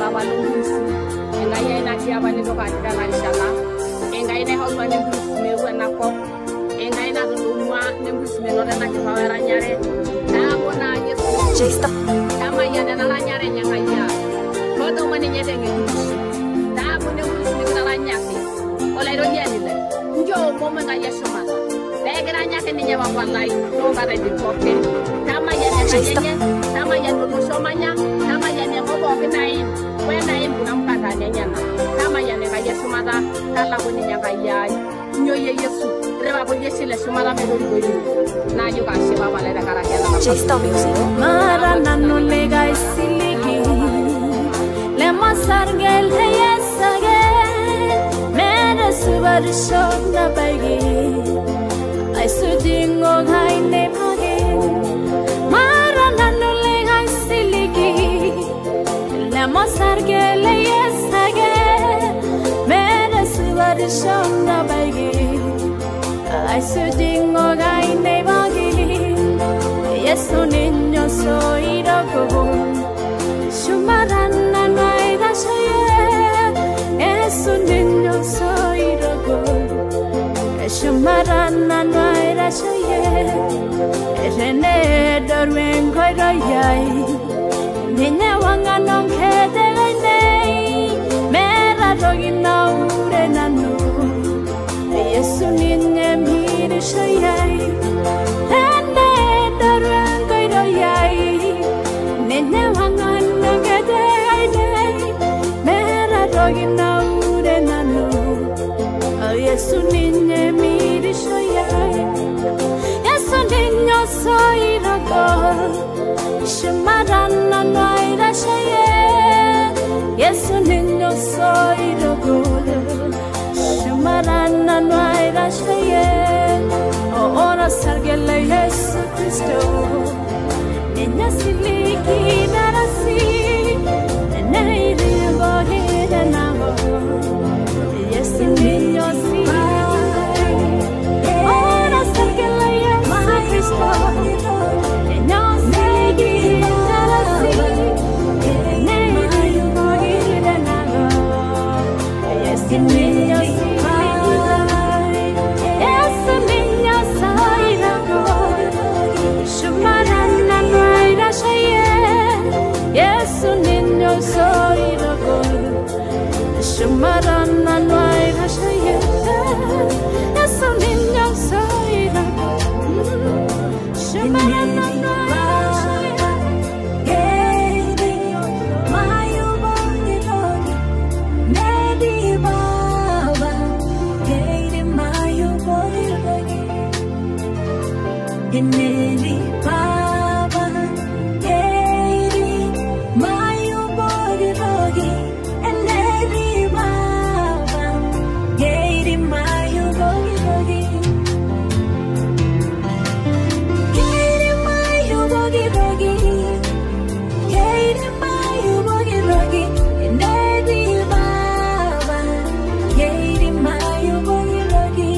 Baba Lungusu, and I ain't Akiabani Loka and I know how many me when I pop, and I know the Luma, Nimbus Menona Kavaranyare, Tabona, yes, Tamayan and Alanya and Yangaya, Moto Manina, Tabuna Alanyaki, Olero Yanile, Joe Woman Ayashomata, Begranya and Yavapai, no Baradi Pocket, Tamayan and Tamayan Somanya, Tamayan and Obokanai, when I am Punamkata. Tamayan and Ayasumada, Kala Winnie Yesu, Rebaboyesile Sumada Nayoga Shiva Valera J-Star Music. Marana no lega isiligi, lema sargel heyesage, mere subarisho na bagi, ai sudingo haine mage. Marana no lega isiligi, lema sargel heyesage, mere subarisho na bagi, ai sudingo haine mage. Yesu niño soy rogo, shumarana no hay dashaye. Yesu niño soy rogo, shumarana no hay dashaye. Rene dorwen koiroyai, niña wanga non kete gainei, mera rogina urenanu. Yesu niñe mirishoyai. Yesu niñe mirishoyai, Yesu niño soy rogo, shumarana no hay rashaye. Yesu niño soy rogo, shumarana no hay rashaye. Oh, ora sargele Yesu Cristo, niña siliki darasi, neiri bohira nabo. Yesu niño shumarana no hay rashaye. Yesu niño soy rogo, shumarana no hay rashaye. Eneri baba, eri mayu bogi bogi. Eneri baba, eri mayu bogi bogi. Eri mayu bogi bogi. Eri mayu bogi bogi. Eneri baba, eri mayu bogi bogi.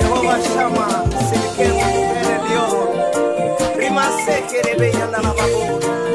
Jehovah Shammah, Silikem, Leo, Rima Sekere Beyana Babu.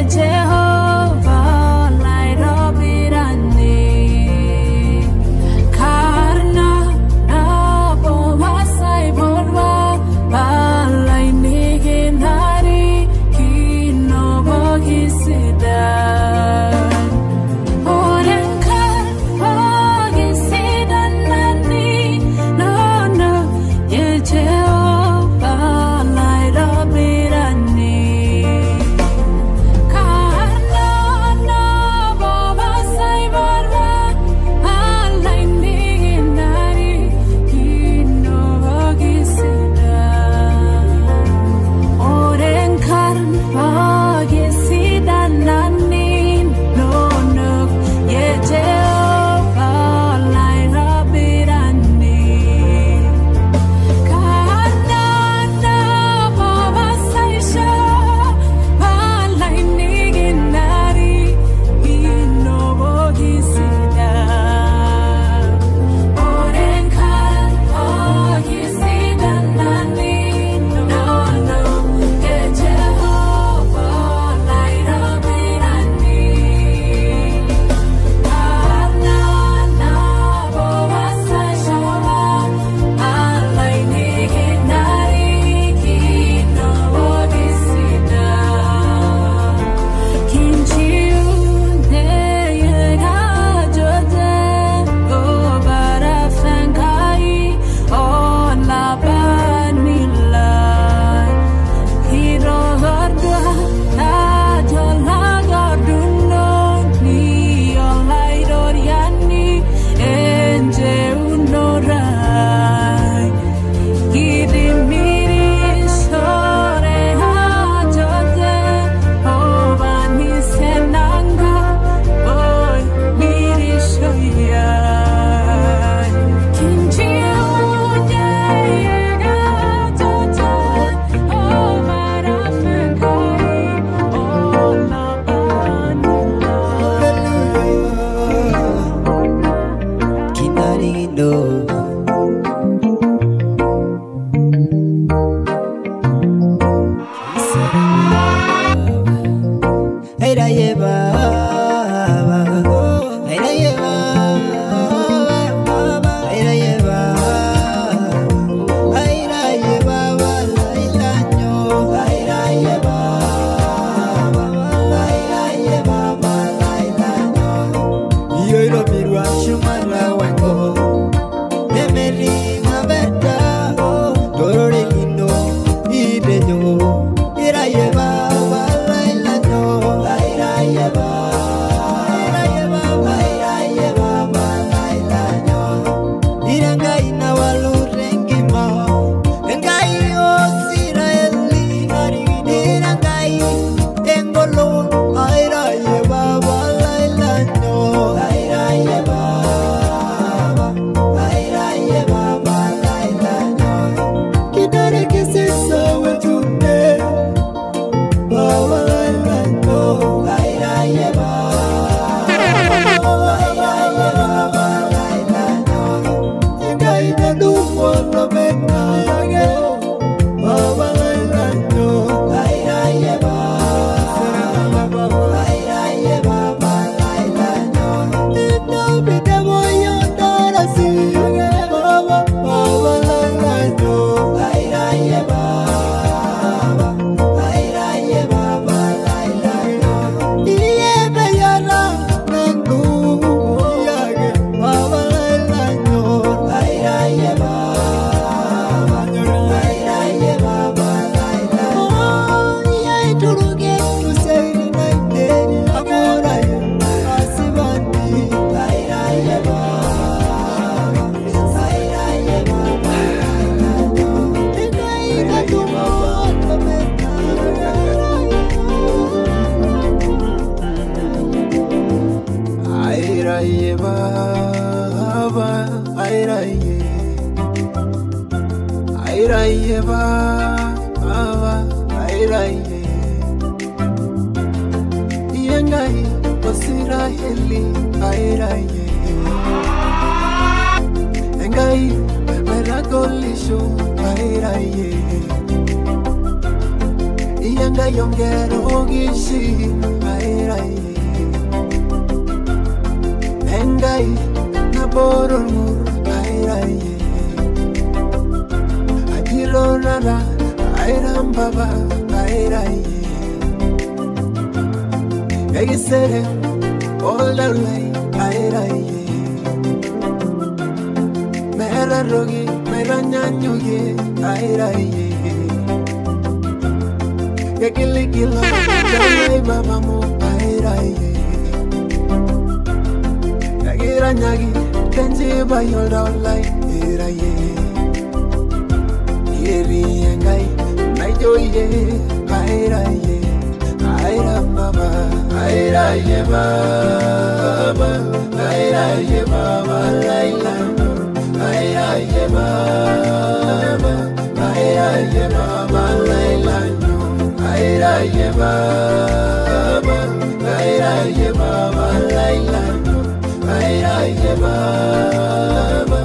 Jehovah, light. Airaye baba, airaye, airaye baba, airaye. Yengai osiraheli, airaye. Engai meragolisho, airaye. Yengai ongero gishi, airaye. Engai naborolmur, airaye. Ajirorara, airambaba, airaye. Egisere, olalai, airaye. Merarogi, meranyanyuye, airaye. Gekilikilo, janai babamu, airaye. Giranyagi, tenji bayololai, iraye. Iri engai, naijoye, airaye. Airambaba, airaye baba, airaye baba, laila, airaye baba, airaye baba, laila, airaye baba, airaye baba, laila. Airaye baba,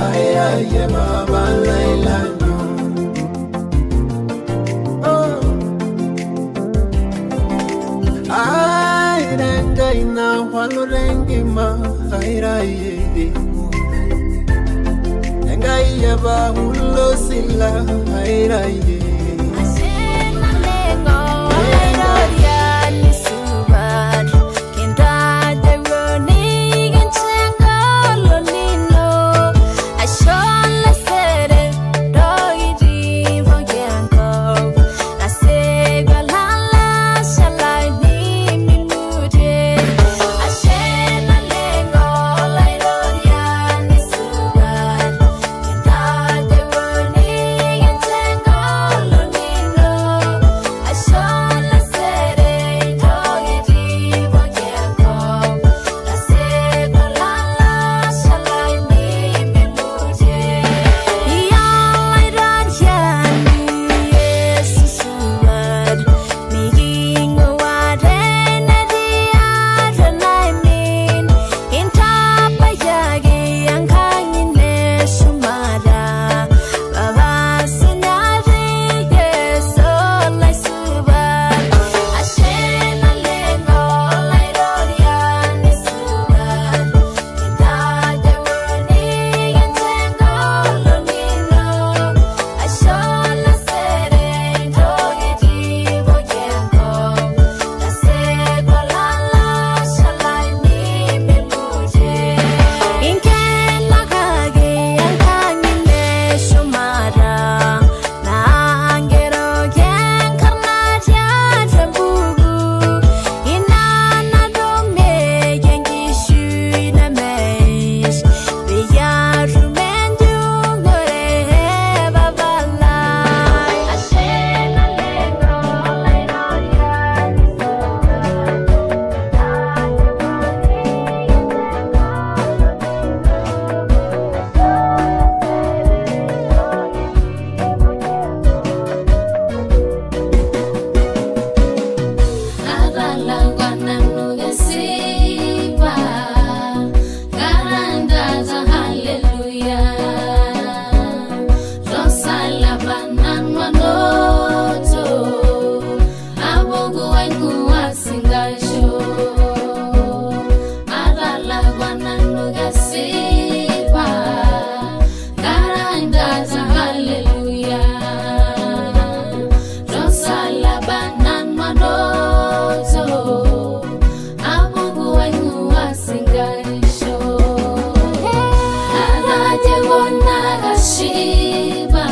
airaye baba, laila. Oh, airengai na walurengima, airaye. Engai yaba ulosila, airaye. Shiva,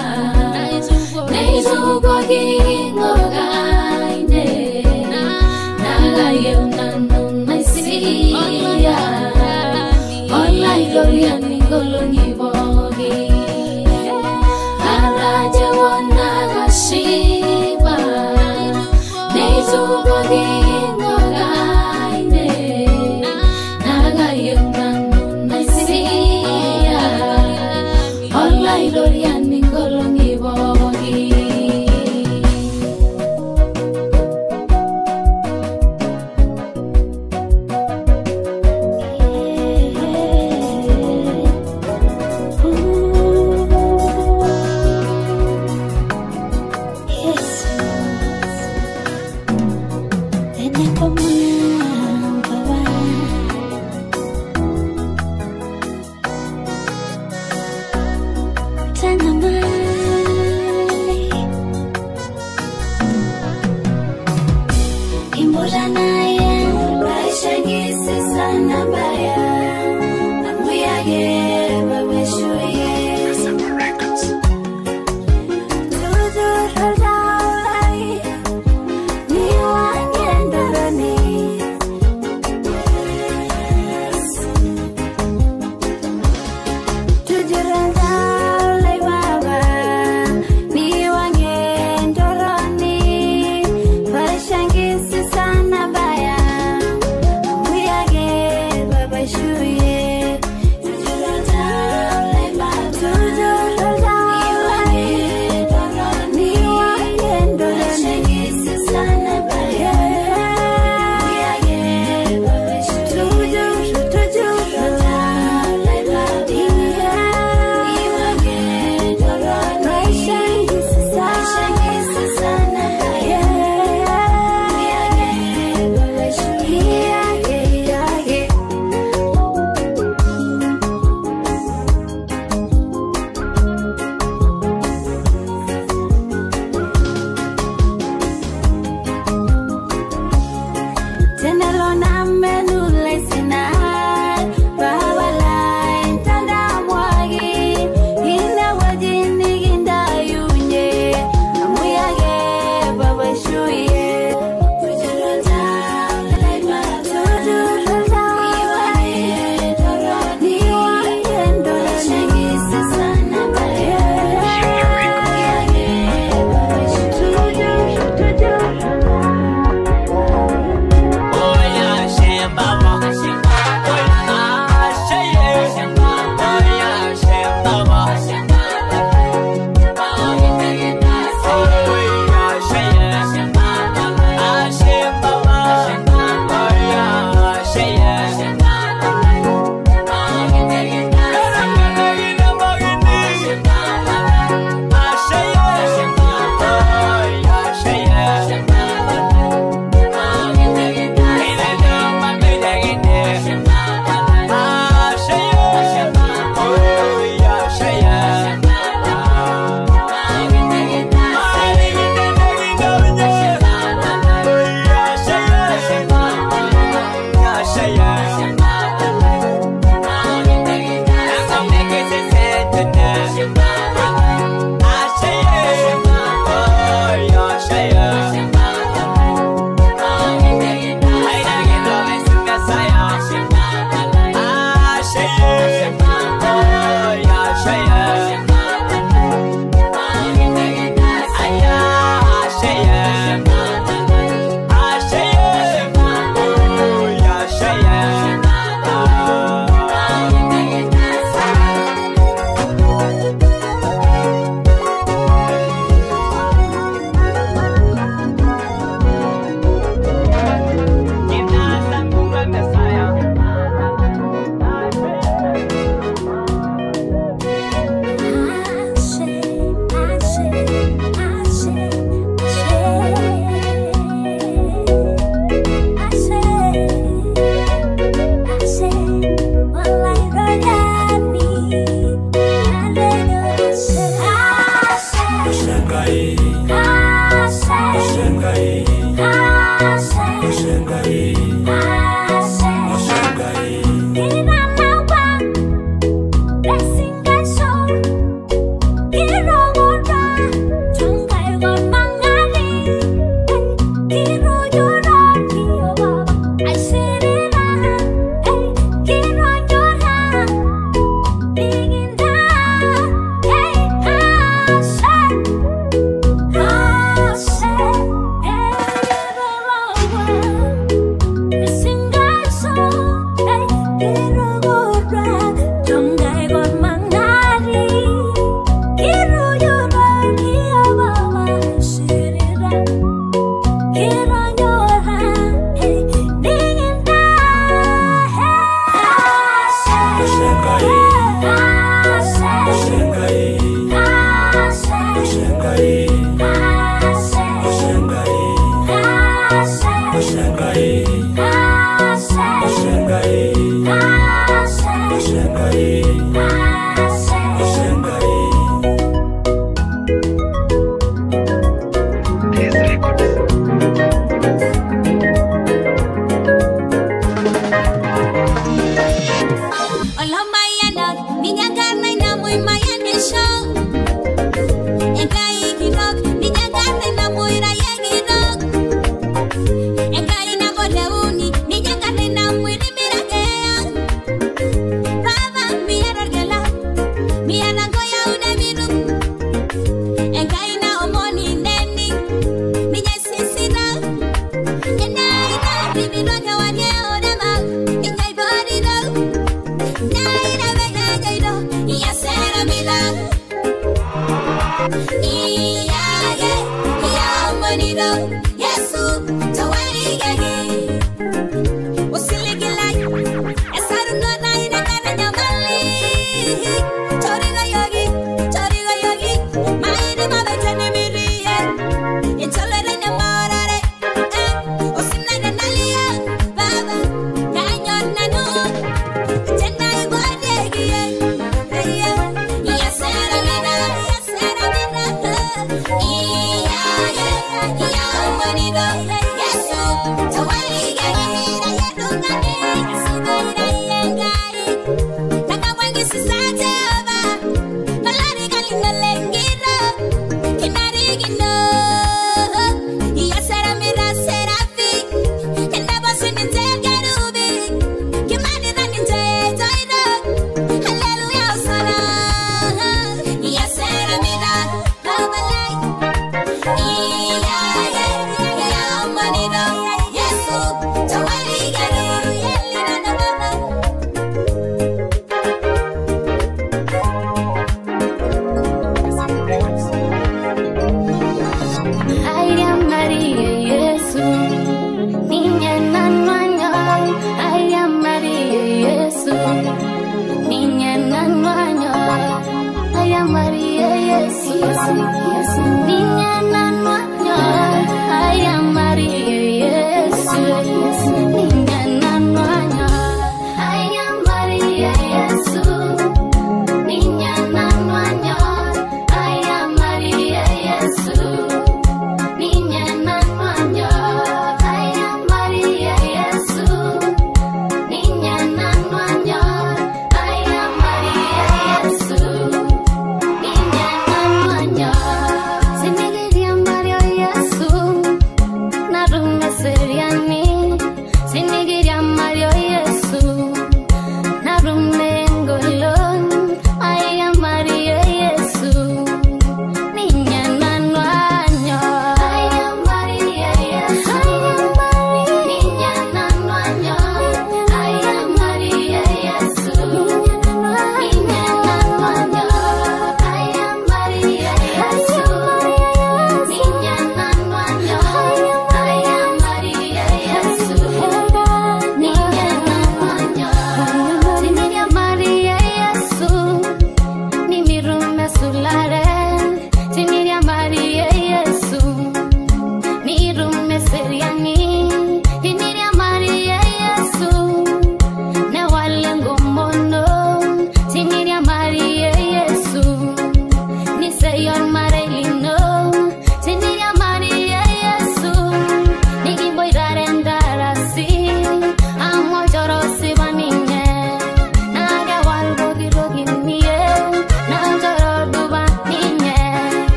Ashe Ashe.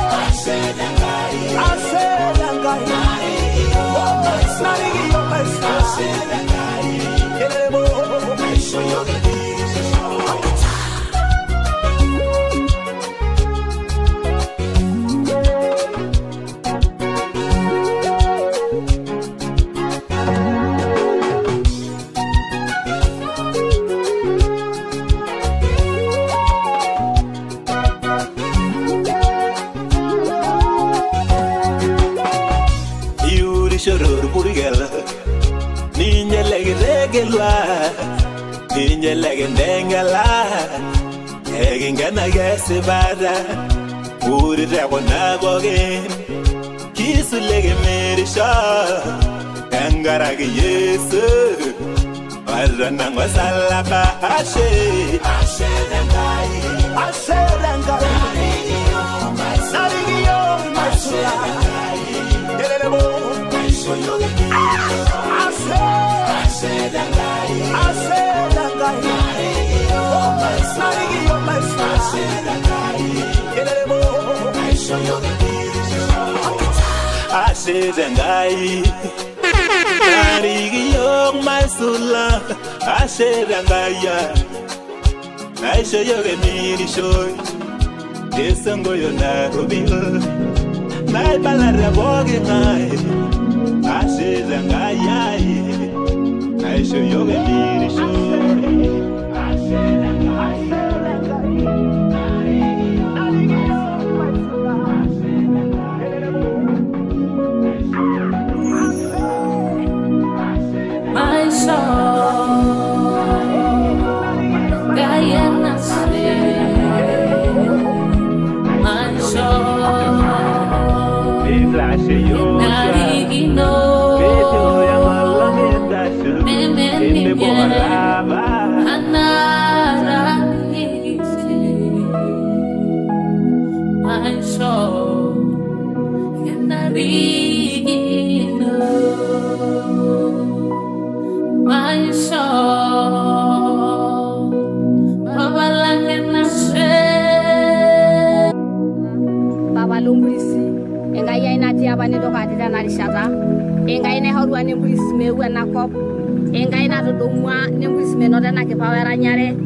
I said, Tegelwa Ninyelegengela Egingana gesibada Uri rekona bogen Kisulege merisha Engaragi Yesu Waranangwa salaba ashe Ashe dengai Ashe dengai Narigiyo maisula Delelebo Ashe Ashe dengai Ashe dengai Narigiyo maisula Delelebo Ashe dengai Narigiyo maisula Ashe dengai Naisho yoge mirisho Yesango yo narobil Naibalara boge nai Ashe dengai Naisho yoge mirisho Ashe dengai My soul, Guyana, my soul, Narigino, my soul, Narigino. My soul, Babalange nashe. Baba lombrisi, engai aina tia bane doka tita narishata, engai na horua nembrisi mewa na kop, engai na dodomwa nembrisi menoda na kipawera nyare,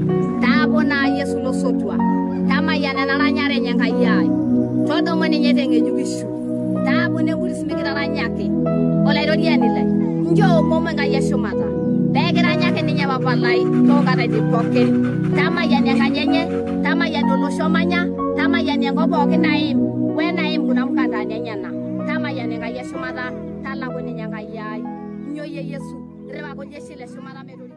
tabo na Yesu lo sotua, tama yana na nyare nyangai yai, todo mani nyete ngejukishu, tabo nembrisi mekira nyake, ola irodia nile. Njo mama nga Yesu mata. Begira nyake ninye baba lai toka na dipoke. Tama ya nyanyenye, tama ya dolosho manya, tama ya nyangobo kinaim. We naim kuna mkata nyana. Tama ya nyanga Yesu mata, tala kwenye nyanga yai. Nyo ye Yesu, reba kwa Yesu le shumara meru.